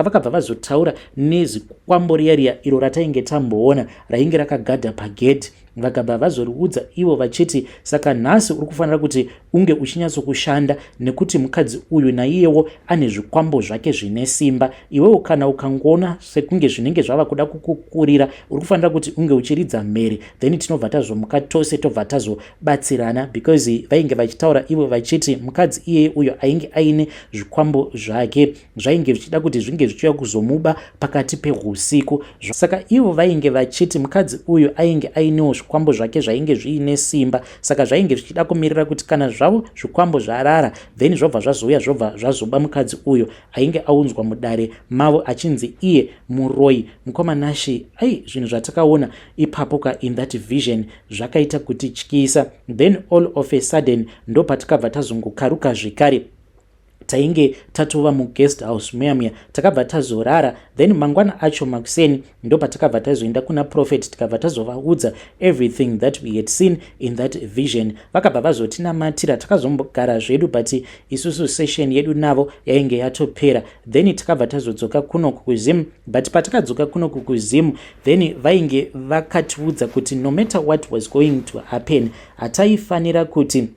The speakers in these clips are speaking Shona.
Vakabva vazotaura nezikwambo riya riya iro ratainge tamboona rainge rakagadha pagedhi. Vakabva vazoriudza ivo vachiti, saka nhasi uri kufanira kuti unge uchinyatsokushanda nekuti mukadzi uyu naiyewo ane zvikwambo zvake zvine simba. Iwewo kana ukangoona sekunge zvinenge zvava kuda kukukurira, uri kufanira kuti unge uchiridza mhere, then tinobva tazomuka tose, tobva tazobatsirana, because vainge vachitaura ivo vachiti mukadzi iyeye uyo ainge aine zvikwambo zvake zvainge zvichida kuti zvinge zvichiuya kuzomuba pakati pehusiku. Saka ivo vainge vachiti mukadzi uyu ainge ainewo zvikwambo zvake zvainge zviine simba, saka zvainge zvichida kumirira kuti kana zvavo zvikwambo zvarara, then zvobva zvazouya, zvobva zvazoba mukadzi uyu ainge aunzwa mudare mavo achinzi iye muroyi. Mukoma Nashi, ai, zvinhu zvatakaona ipapo ka in that vision zvakaita kutityisa. Then all of a sudden ndopatikabva tazongokaruka zvekare, tainge tatova muguest house muya muya. Takabva tazorara, then mangwana acho makuseni ndopatakabva tazoenda kuna prophet, tikabva tazovaudza everything that we had seen in that vision. Vakabva vazotinamatira. Takazombogara zvedu, but isusu session yedu navo yainge yatopera. Then takabva tazodzoka kunoku kuZim, but patakadzoka kunoku kuZim, then vainge vakatiudza kuti no matter what was going to happen, hataifanira kuti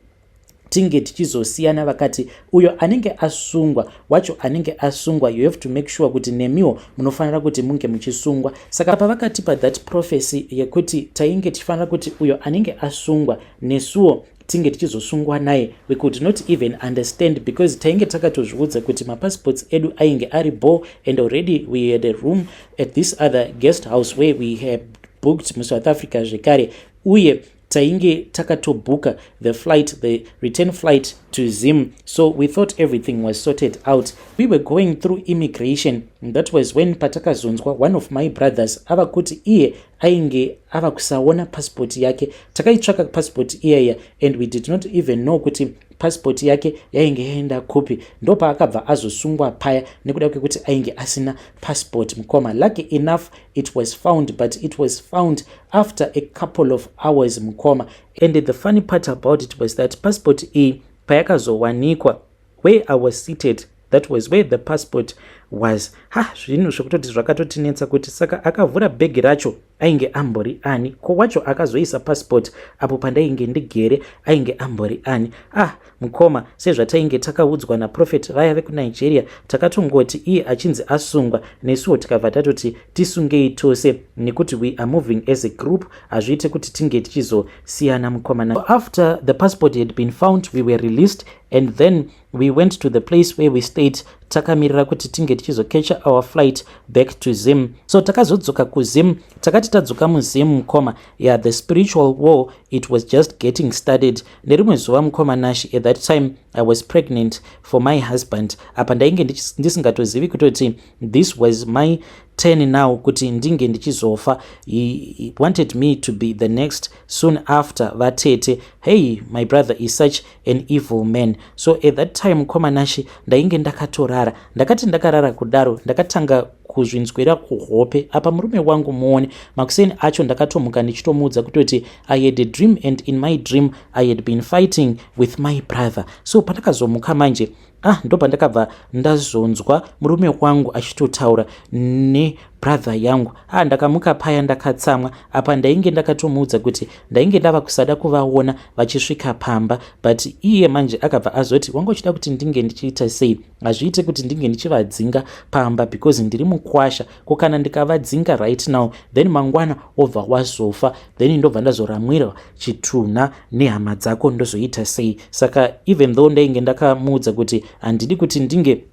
tinge tichizosiyana. Vakati uyo anenge asungwa wacho, anenge asungwa, you have to make sure kuti nemiwo munofanira kuti munge muchisungwa. Saka pavakatipa that prophecy yekuti tainge tichifanira kuti uyo anenge asungwa nesuwo tinge tichizosungwa naye, we could not even understand, because tainge takatozviudza kuti mapassports edu ainge ari bo and already we had a room at this other guest house where we had booked muSouth Africa zvekare, uye tainge takatobhuka the flight, the return flight to Zim. So we thought everything was sorted out. We were going through immigration. That was when patakazonzwa one of my brothers ava kuti iye ainge ava kusaona passport yake. Takaitsvaka passport iyaya and we did not even know kuti passport yake yainge yaenda kupi. Ndopaakabva azosungwa paya nekuda kwekuti ainge asina passport, mukoma. Lucky enough it was found, but it was found after a couple of hours, mukoma. And the funny part about it was that passport iyi payakazowanikwa, where I was seated, that was where the passport was. Ha, zvinhu zvekutoti zvakatotinetsa kuti saka akavhura bhegi racho ainge ambori ani? Ko wacho akazoisa passport apo pandainge ndigere ainge ambori ani? Ah, mukoma, sezvatainge takaudzwa naprophet vaya vekuNigeria, takatongoti iye achinzi asungwa, nesuwo tikabva tatoti tisungei tose, nekuti we are moving as a group, hazviite kuti tinge tichizosiyana, mukomana. After the passport had been found, we were released and then we went to the place where we stayed, takamirira kuti tinge tichizokecha our flight back to Zim. So takazodzoka kuZim. Takati tadzoka muZim, mukoma, yeah, the spiritual war, it was just getting started. Nerimwe zuva, mukoma Nashi, at that time I was pregnant for my husband. Apa ndainge ndisingatozivi kutoti this was my turn now kuti ndinge ndichizofa. He wanted me to be the next soon after vatete. Hey, my brother is such an evil man. So at that time, mukoma Nashi, ndainge ndakatorara. Ndakati ndakarara kudaro, ndakatanga kuzvinzwira kuhope. Apa murume wangu, muone, makuseni acho ndakatomuka ndichitomuudza kutoti I had a dream and in my dream I had been fighting with my brother. So pandakazomuka manje, ah, ndopandakabva ndazonzwa murume wangu achitotaura nebrother yangu. Ah, ndakamuka paya ndakatsamwa. Apa ndainge ndakatomuudza kuti ndainge ndava kusada kuvaona vachisvika pamba, but iye manje akabva azoti, "Wanga uchida kuti ndinge ndichiita sei? Hazviite kuti ndinge ndichivadzinga pamba because ndiri mukwasha. Ko kana ndikavadzinga right now, then mangwana wobva wazofa, then ndobva ndazoramwira chitunha nehama dzako, ndozoita sei?" Saka even though ndainge ndakamuudza kuti handidi kuti ndinge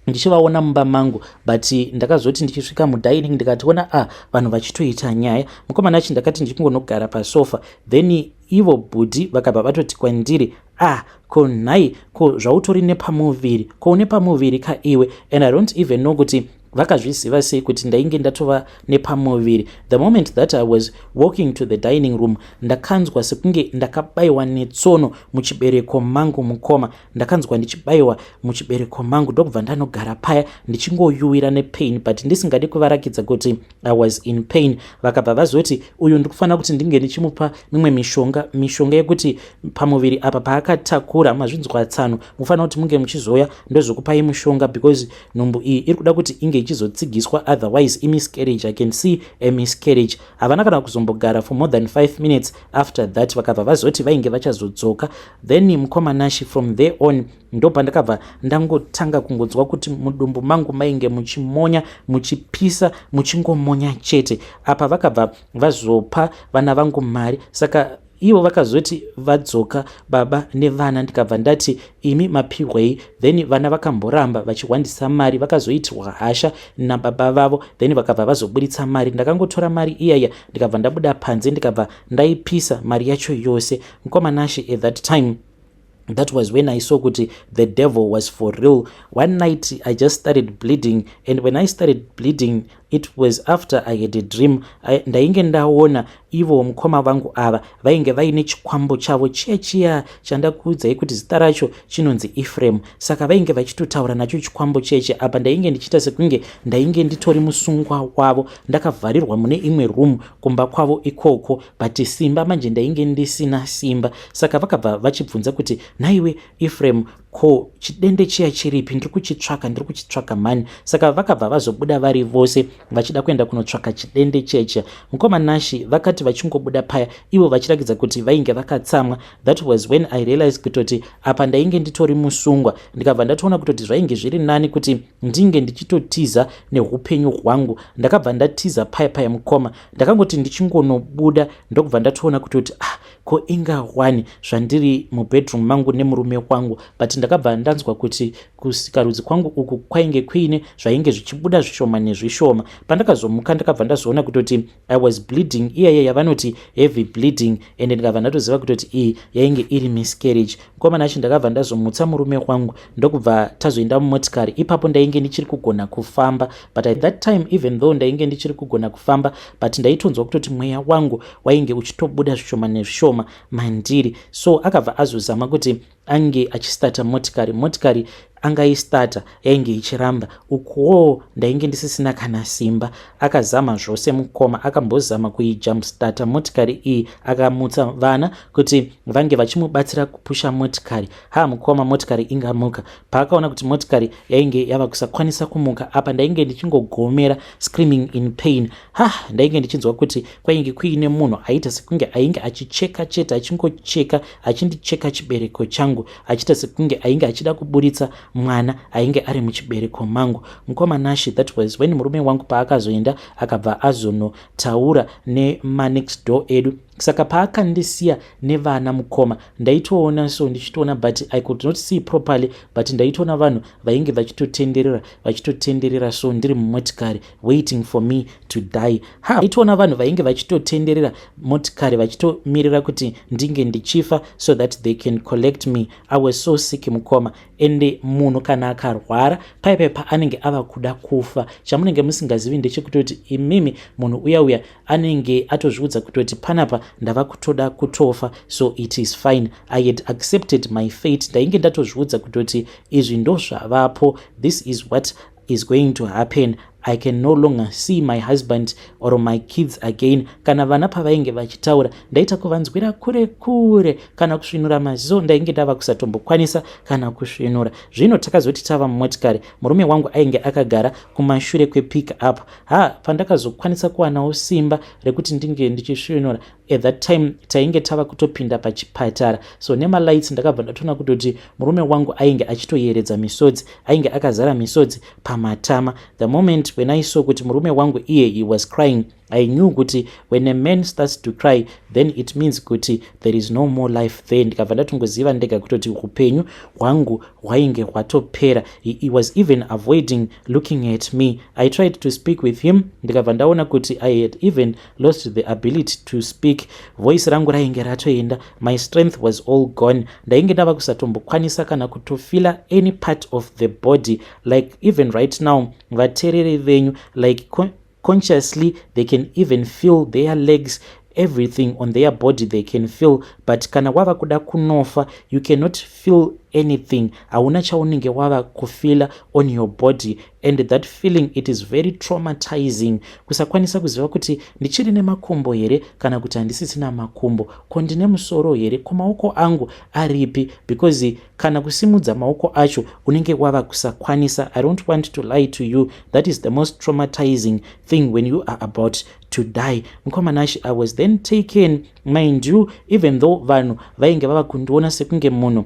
ndichivaona mumba mangu, but ndakazoti ndichisvika mudining ndikationa, ah, vanhu vachitoita nyaya. Mukomana achi, ndakati ndichingonogara pasofa, then ivo bhudhi vakabva vatoti kwandiri, "Ah, ko nhai, ko zvautori nepamuviri, ko une pamuviri ka iwe?" And I don't even know kuti vakazviziva sei kuti ndainge ndatova nepamuviri. The moment that I was walking to the dining room, ndakanzwa sekunge ndakabayiwa netsono muchibereko mangu. Mukoma, ndakanzwa ndichibayiwa muchibereko mangu, ndokubva ndanogara paya ndichingoyuwira nepain, but ndisingadi kuvarakidza kuti I was in pain. Vakabva vazoti, "Uyu ndikufanira kuti ndinge ndichimupa mimwe mishonga, mishonga yekuti pamuviri apa paakatakura, mazvinzwa tsano, mufanira kuti munge muchizoya, ndozokupai mushonga, because nhumbu iyi iri kuda kuti inge." ichizotsigiswa, otherwise imiscarriage. I can see a miscarriage. Havana kana kuzombogara for more than 5 minutes after that, vakabva vazoti vainge vachazodzoka. Then mukoma Nashi, from there on ndo pandakabva ndangotanga kungonzwa kuti mudumbu mangu mainge muchimonya, muchipisa, muchingomonya chete. Apa vakabva vazopa vana vangu mari. Saka ivo vakazoti vadzoka, baba nevana, ndikabva ndati, "Imi mapihwei?" Then vana vakamboramba vachihwandisa mari, vakazoitirwa hasha nababa vavo, then vakabva vazoburitsa mari. Ndakangotora mari iyaya, ndikabva ndabuda panze, ndikabva ndaipisa mari yacho yose. Mukoma Nashi, at that time, that was when I saw kuti the devil was for real. One night I just started bleeding, and when I started bleeding, it was after I had a dream. Ndainge ndaona ivo mukoma vangu ava vainge vaine chikwambo chavo chiya chiya chandakuudzai kuti zita racho chinonzi Efrem. Saka vainge vachitotaura nacho chikwambo cheche. Apa ndainge ndichiita sekunge ndainge nditori musungwa wavo, ndakavharirwa mune imwe room kumba kwavo ikoko, but simba manje ndainge ndisina simba. Saka vakabva vachibvunza kuti, "Naiwe Efrem, ko chidende chiya chiripi? Ndiri kuchitsvaka, ndiri kuchitsvaka mani." Saka vakabva vazobuda vari vose vachida kuenda kunotsvaka chidende checha. Mukoma Nashi, vakati vachingobuda paya, ivo vachiratidza kuti vainge vakatsamwa. That was when I realized kutoti apa ndainge nditori musungwa. Ndikabva ndatoona kutoti zvainge zviri nani kuti ndinge ndichitotiza neupenyu hwangu. Ndakabva ndatiza paya paya. Mukoma, ndakangoti ndichingonobuda, ndokubva ndatoona kutoti, ah, ko inga wani zvandiri mubedroom mangu nemurume wangu? But ndakabva ndanzwa kuti kusikarudzi kwangu uku kwainge kuine zvainge zvichibuda zvishoma nezvishoma. Pandakazomuka, ndakabva ndazoona kutoti I was bleeding, iyaya yavanoti heavy bleeding, and ndikabva ndatoziva kutoti iyi yainge iri miscarriage. Mukoma Nashi, ndakabva ndazomutsa murume wangu, ndokubva tazoenda mumotikari. Ipapo ndainge ndichiri kugona kufamba, but at that time, even though ndainge ndichiri kugona kufamba, but ndaitonzwa kutoti mweya wangu wainge uchitobuda zvishoma nezvishoma mandiri. So akabva azozama kuti ange achistarta motikari. Motikari angaistarta, yainge ichiramba. Ukuwo ndainge ndisisina kana simba. Akazama zvose mukoma, akambozama kuijumpstarta motikari iyi, akamutsa vana kuti vange vachimubatsira kupusha motikari. Ha, mukoma, motikari ingamuka? Paakaona kuti motikari yainge yava kusakwanisa kumuka, apa ndainge ndichingogomera, screaming in pain. Ha, ndainge ndichinzwa kuti kwainge kuine munhu aiita sekunge ainge achicheka chete, achingocheka, achindicheka chibereko changu, achiita sekunge ainge achida kuburitsa mwana ainge ari muchibereko mangu. Mukoma Nashi, that was when murume wangu paakazoenda, akabva azonotaura nemanext door edu. Saka paakandisiya nevana, mukoma, ndaitoona so, ndichitoona, but I could not see properly, but ndaitoona vanhu vainge vachitotenderera, vachitotenderera so, ndiri mumotikari, waiting for me to die. Ha, ndaitoona vanhu vainge vachitotenderera motikari, vachitomirira kuti ndinge ndichifa so that they can collect me. I was so sick, mukoma. Ende munhu kana akarwara, paipai paanenge ava kuda kufa, chamunenge musingazivi ndechekutoti imimi munhu uya uya anenge atozviudza kutoti panapa ndava kutoda kutofa, so it is fine. I had accepted my fate. Ndainge ndatozviudza kutoti izvi ndo zvavapo, this is what is going to happen. I can no longer see my husband or my kids again. Kana vana pavainge vachitaura, ndaita kuvanzwira kure kure. Kana kusvinura maziso, ndainge ndava kusatombokwanisa kana kusvinura. Zvino takazoti tava mumotikari, murume wangu ainge akagara kumashure kwepick up. Ha, pandakazokwanisa kuwanawo simba rekuti ndinge ndichisvinura, at that time tainge tava kutopinda pachipatara. So nemalights, ndakabva ndatoona kutoti murume wangu ainge achitoyeredza misodzi, ainge akazara misodzi pamatama. The moment when I saw kuti murume wangu iye, he was crying, I knew kuti when a man starts to cry, then it means kuti there is no more life there. Ndikabva ndatongoziva ndega kutoti upenyu hwangu hwainge hwatopera. He was even avoiding looking at me. I tried to speak with him, ndikabva ndaona kuti I had even lost the ability to speak. Voice rangu rainge ratoenda, my strength was all gone. Ndainge ndava kusatombokwanisa kana kutofeela any part of the body. Like even right now, vateereri venyu, like consciously they can even feel their legs. Everything on their body they can feel, but kana wava kuda kunofa, you cannot feel anything. Hauna chaunenge wava kufeela on your body, and that feeling, it is very traumatizing, kusakwanisa kuziva kuti ndichiri nemakumbo here kana kuti handisisina makumbo, ko ndine musoro here, ko maoko angu aripi? Because kana kusimudza maoko acho unenge wava kusakwanisa. I don't want to lie to you, that is the most traumatizing thing when you are about to die. Mukoma Nashi, I was then taken. Mind you, even though vanhu vainge vava kundiona sekunge munhu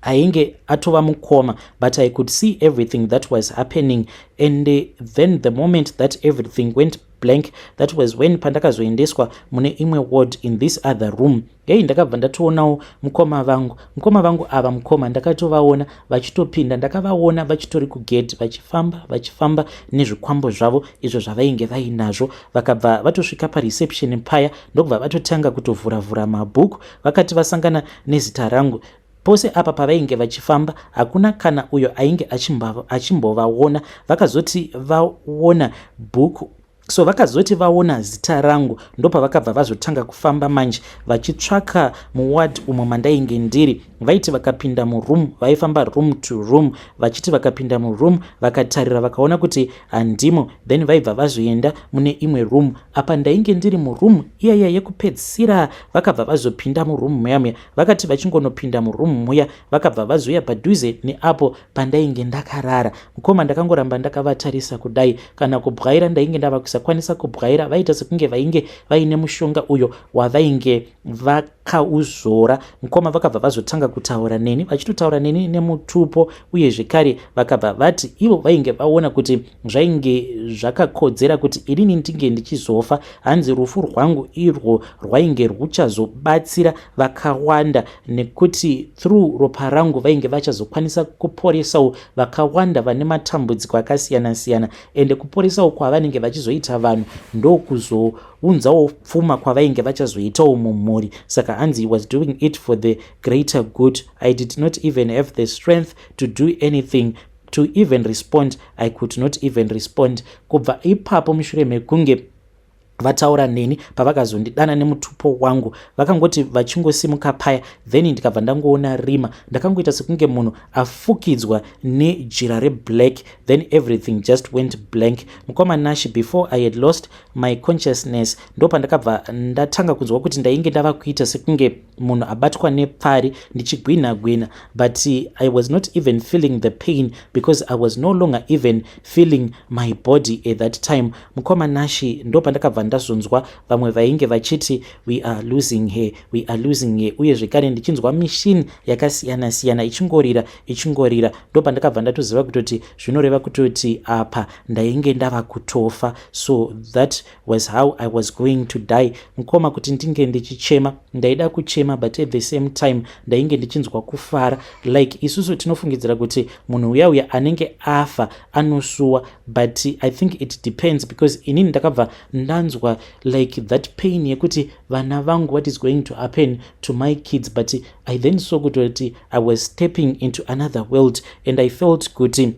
ainge atova mukoma, but I could see everything that was happening. And then the moment that everything went blank, that was when pandakazoendeswa mune imwe ward in this other room. Hei, ndakabva ndatoonawo mukoma vangu. Mukoma vangu ava, mukoma, ndakatovaona vachitopinda. Ndakavaona vachitori kugate, vachifamba, vachifamba nezvikwambo zvavo izvo zvavainge vainazvo. Vakabva vatosvika pareception paya, ndokubva vatotanga kutovhuravhura mabhuku. Vakati vasangana nezita rangu, pose apa pavainge vachifamba hakuna kana uyo ainge achimbovaona. Vakazoti vaona bhuku, so vakazoti vaona zita rangu, ndopavakabva vazotanga kufamba manje vachitsvaka muward umo mandainge ndiri. Vaiti vakapinda muroom, vaifamba room to room. Vachiti vakapinda muroom, vakatarira, vakaona kuti handimo, then vaibva vazoenda mune imwe room. Apa ndainge ndiri muroom iyaiya yekupedzisira. Vakabva vazopinda muroom muya muya. Vakati vachingonopinda muroom muya, vakabva vazouya padhuze neapo pandainge ndakarara. Mukoma, ndakangoramba ndakavatarisa kudai. Kana kubwaira ndainge ndava kusakwanisa kubwaira. Vaita sekunge vainge vaine mushonga uyo wavainge vakauzora. Mukoma, vakabva vazotanga kutaura neni, vachitotaura neni nemutupo. Uye zvekare vakabva vati ivo vainge vaona kuti zvainge zvakakodzera kuti inini ndinge ndichizofa. Hanzi rufu rwangu irwo rwainge rwuchazobatsira vakawanda, nekuti through ropa rangu vainge vachazokwanisa kuporesawo vakawanda vane matambudziko akasiyana-siyana. Ende kuporesawo kwavanenge vachizoita vanhu ndokuzounzawo pfuma kwavainge vachazoitawo mumhuri. Saka hanzi he was doing it for the greater good. I did not even have the strength to do anything, to even respond. I could not even respond. Kubva ipapo, mushure mekunge vataura neni, pavakazondidana nemutupo wangu, vakangoti vachingosimuka paya, then ndikabva ndangoona rima. Ndakangoita sekunge munhu afukidzwa nejira reblack, then everything just went blank. Mukoma Nashi, before I had lost my consciousness, ndo pandakabva ndatanga kunzwa kuti ndainge ndava kuita sekunge munhu abatwa nepfari, ndichigwina gwina, but I was not even feeling the pain because I was no longer even feeling my body at that time. Mukoma Nashi, ndo pandakabva ndazonzwa vamwe vainge vachiti, "We are losing her, we are losing her." Uye zvekare ndichinzwa mishini yakasiyana-siyana ichingorira, ichingorira. Ndo pandakabva ndatoziva kutoti zvinoreva kutoti apa ndainge ndava kutofa. So that was how I was going to die. Mukoma, kuti ndinge ndichichema, ndaida kuchema, but at the same time ndainge ndichinzwa kufara. Like isusu tinofungidzira kuti munhu uya uya anenge afa anosuwa, but I think it depends, because inini ndakabva ndanzwa like that pain yekuti vana vangu, what is going to happen to my kids? But I then saw kutoti I was stepping into another world, and I felt kuti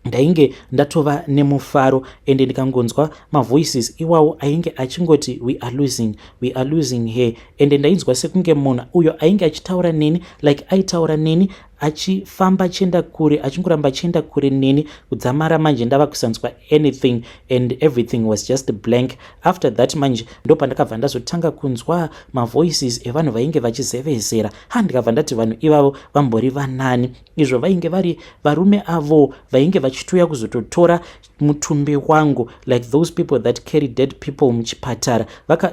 ndainge ndatova nemufaro. Ende ndikangonzwa mavoices iwawo ainge achingoti, "We are losing, we are losing her." Ende ndainzwa sekunge munhu uyo ainge achitaura neni, like aitaura neni achifamba achienda kure, achingoramba achienda kure neni, kudzamara manje ndava kusanzwa anything and everything was just blank. After that manje ndo pandakabva ndazotanga kunzwa mavoices evanhu vainge vachizevezera. Ha, ndikabva ndati vanhu ivavo vambori vanani? Izvo vainge vari varume avo vainge vachitouya kuzototora mutumbi wangu, like those people that carry dead people muchipatara.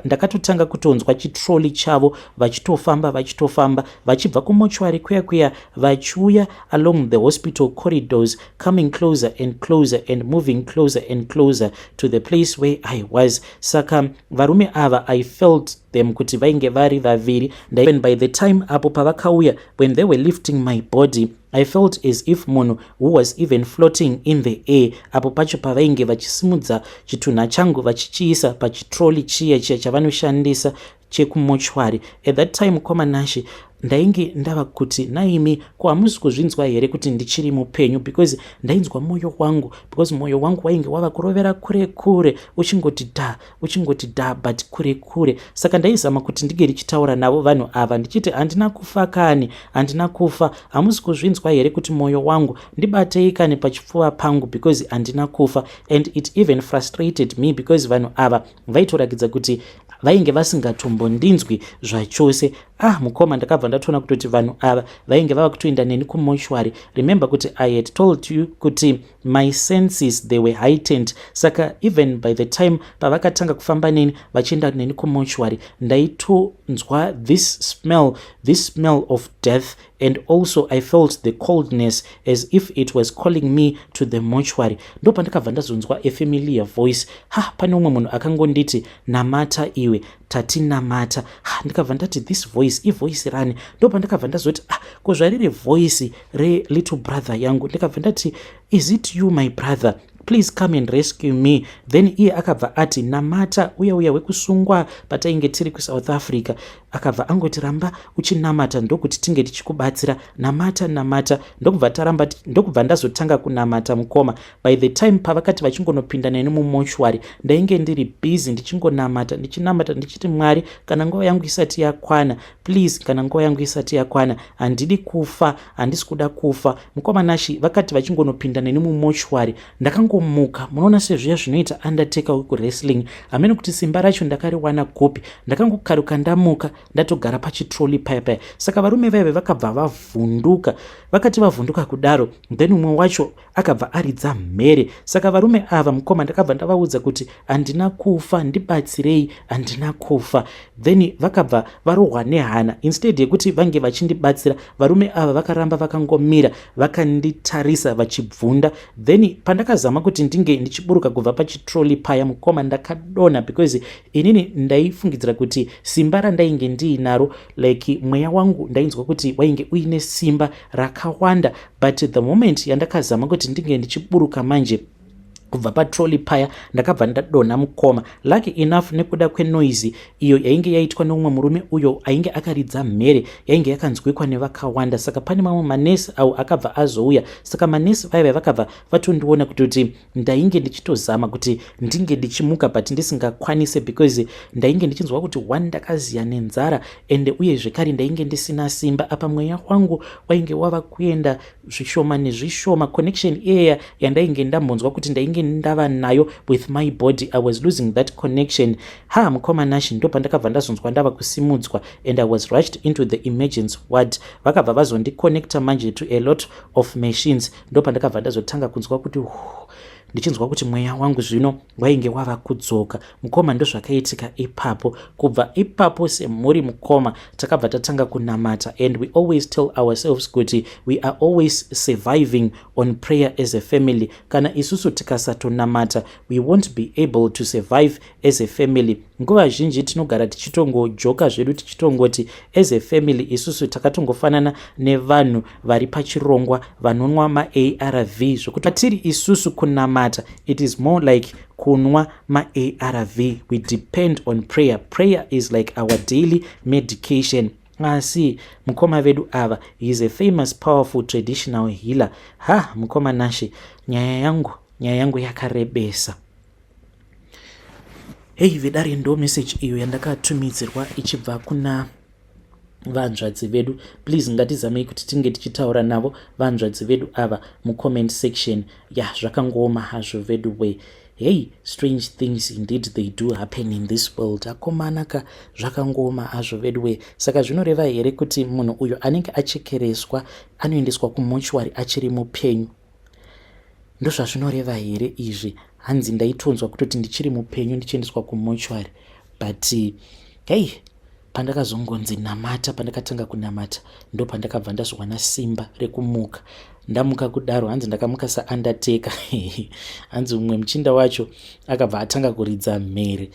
Ndakatotanga kutonzwa chitrolley chavo vachitofamba, vachitofamba vachibva kumochwari kuya kuya, vachiuya along the hospital corridors, coming closer and closer and moving closer and closer to the place where I was. Saka varume ava, I felt them kuti vainge vari vaviri. Even by the time apo pavakauya, when they were lifting my body, I felt as if munhu who was even floating in the air. Apo pacho pavainge vachisimudza chitunha changu vachichiisa pachitrolley chiya chiya chavanoshandisa chekumochwari. At that time, Mukoma Nashi, Ndainge ndava kuti, "Naimi, ko hamusi kuzvinzwa here kuti ndichiri mupenyu?" Because ndainzwa mwoyo wangu, because mwoyo wangu wainge wava kurovera kure kure, uchingoti dha, uchingoti dha, but kure kure. Saka ndaizama kuti ndinge ndichitaura navo vanhu ava ndichiti, "Handina kufa kani, handina kufa. Hamusi kuzvinzwa here kuti mwoyo wangu? Ndibatei kani pachipfuva pangu, because handina kufa." And it even frustrated me because vanhu ava vaitorakidza kuti vainge vasingatombondinzwi zvachose. Ah, mukoma, ndakabva ndatoona kutoti vanhu ava vainge vava kutoenda neni kumochwari. Remember kuti I had told you kuti my senses, they were heightened. Saka even by the time pavakatanga kufamba neni vachienda neni kumochwari, ndaitonzwa this smell, this smell of death, and also I felt the coldness as if it was calling me to the mortuary. Ndo pandakabva ndazonzwa a familiar voice. Ha, pane umwe munhu akangonditi, "Namata iwe, tatinamata." Ha, ndikabva ndati, "This voice, ivoice rani?" Ndo pandakabva ndazoti, "Ah, ko zvariri voice relittle brother yangu." Ndikabva ndati, "Is it you, my brother? Please come and rescue me." Then iye akabva ati, "Namata." Uya uya wekusungwa patainge tiri kuSouth Africa akabva angoti, "Ramba uchinamata, ndokuti tinge tichikubatsira. Namata, namata." Ndokubva taramba, ndokubva ndazotanga kunamata, mukoma. By the time pavakati vachingonopinda neni mumochwari, ndainge ndiri busy ndichingonamata, ndichinamata ndichiti, "Mwari, kana nguva yangu isati yakwana, please, kana nguva yangu isati yakwana, handidi kufa, handisi kuda kufa." Mukoma Nashi, vakati vachingonopinda neni mumochwari, ndakangomuka. Munoona sezviya zvinoita Undertaker wekuwrestling, hamene kuti simba racho ndakariwana kupi. Ndakangokaruka ndamuka, ndatogara pachitrolley paya paya. Saka varume vaive vakabva vavhunduka. Vakati vavhunduka kudaro, then umwe wacho akabva aridza mhere. Saka varume ava, mukoma, ndakabva ndavaudza kuti, "Handina kufa, ndibatsirei, handina kufa." Then vakabva varohwa nehana. Instead yekuti vange vachindibatsira, varume ava vakaramba vakangomira vakanditarisa vachibvunda. Then pandakazama kuti ndinge ndichiburuka kubva pachitrolley paya, mukoma, ndakadonha, because inini ndaifungidzira kuti simba randainge ndiinaro, like mweya wangu, ndainzwa kuti wainge uine simba rakawanda. But the moment yandakazama kuti ndinge ndichiburuka manje kubva patrolley paya, ndakabva ndadonha, mukoma. Lucky enough, nekuda kwenoise iyo yainge yaitwa neumwe murume uyo ainge akaridza mhere, yainge yakanzwikwa nevakawanda. Saka pane mamwe manesi awo akabva azouya. Saka manesi vaiva vakabva vatondiona kutoti ndainge ndichitozama kuti ndinge ndichimuka, but ndisingakwanise, because ndainge ndichinzwa kuti one, ndakaziya nenzara, ende uye zvekare ndainge ndisina simba. Apa mweya wangu wainge wava kuenda zvishoma nezvishoma. Connection iyaya yandainge ndambonzwa kuti ndainge ndava nayo with my body, I was losing that connection. Ha, mukoma Nashi, ndo pandakabva ndazonzwa ndava kusimudzwa and I was rushed into the emergency ward. Vakabva vazondiconnecta manje to a lot of machines. Ndo pandakabva ndazotanga kunzwa kuti ndichinzwa kuti mweya wangu zvino wainge wava kudzoka. Mukoma, ndozvakaitika ipapo. Kubva ipapo, semhuri, mukoma, takabva tatanga kunamata, and we always tell ourselves kuti we are always surviving on prayer as a family. Kana isusu tikasatonamata, we won't be able to survive as a family. Nguva zhinji tinogara tichitongojoka zvedu, tichitongoti as a family isusu takatongofanana nevanhu vari pachirongwa vanonwa maARV, zvokuti patiri isusu kunamata, it is more like kunwa maARV. We depend on prayer. Prayer is like our daily medication. Asi mukoma vedu ava, he is a famous powerful traditional healer. Ha, mukoma Nashe, nyaya yangu yakarebesa. Hei vedare, ndo message iyo yandakatumidzirwa ichibva kuna vanzvadzi vedu. Please, ngatizamei kuti tinge tichitaura navo vanzvadzi vedu ava mucomment section. Ya, zvakangooma hazvo vedu we. Hey, strange things indeed, they do happen in this world. Akomana ka, zvakangooma hazvo vedu we. Saka zvinoreva here kuti munhu uyo anenge achekereswa anoendeswa kumochwari achiri mupenyu? Ndozvazvinoreva here izvi? Hanzi, "Ndaitonzwa kutoti ndichiri mupenyu ndichiendeswa kumochwari, but hei, pandakazongonzi namata, pandakatanga kunamata, ndo pandakabva ndazowana simba rekumuka." Ndamuka kudaro, hanzi ndakamuka saUndertaker. Hanzi mumwe muchinda wacho akabva atanga kuridza mhere.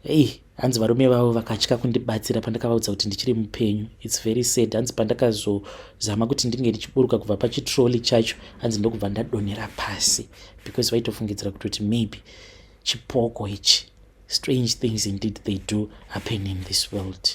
Ei, hanzi varume vavo vakatya kundibatsira pandakavaudza kuti ndichiri mupenyu. It's very sad. Hanzi pandakazozama kuti ndinge ndichiburuka kubva pachitrolley chacho, hanzi ndokubva ndadonhera pasi, because vaitofungidzira kutoti maybe chipoko ichi. Strange things indeed, they do happen in this world.